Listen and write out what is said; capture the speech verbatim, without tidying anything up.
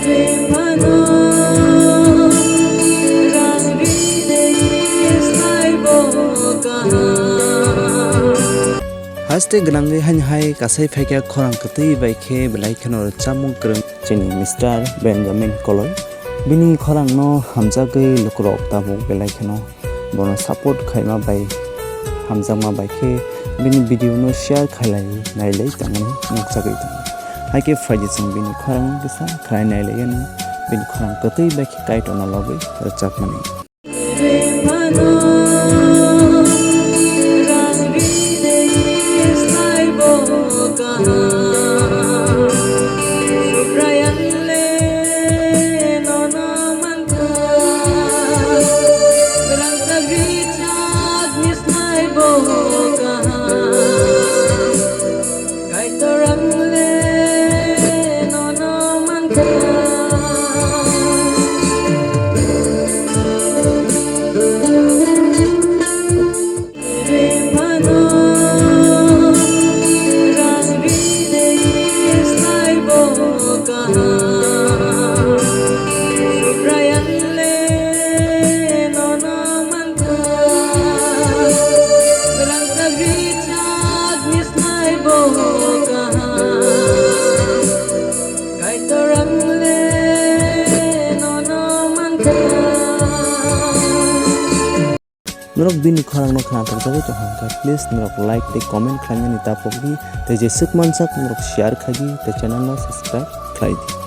Haste gwnangwi haini hai kasai phaikha khorang kwtwi bai khe belai kheno rwchapmung kwrwng chini Mister Benjamin Koloi. Bini khorangno hamjagwi lukurok tabuk belai kheno bono support khaima bai hamjakma bai khe bini video no share khailai nailai tongmani nukjagwi tongo. Haikhe phaidi chwng bini khorang kisa khlai nailai ano bini khorang kwtwi bai khe Kaitorno lobwi rwchapmani. Kaitor ang le nono mankha. Re phano rang ri de slai bo kaham. Subraiyang le nono mankha. Rang sagri chak ni slai bo kaham. Kaitor ang le nono mankha. Norok bini khorangno khna tokjagwi tongkha hwnkhe, please norok like tei comment khlainani tapokdi, tei jeswk mansak norok share khaidi tei channel no subscribe khlaidi.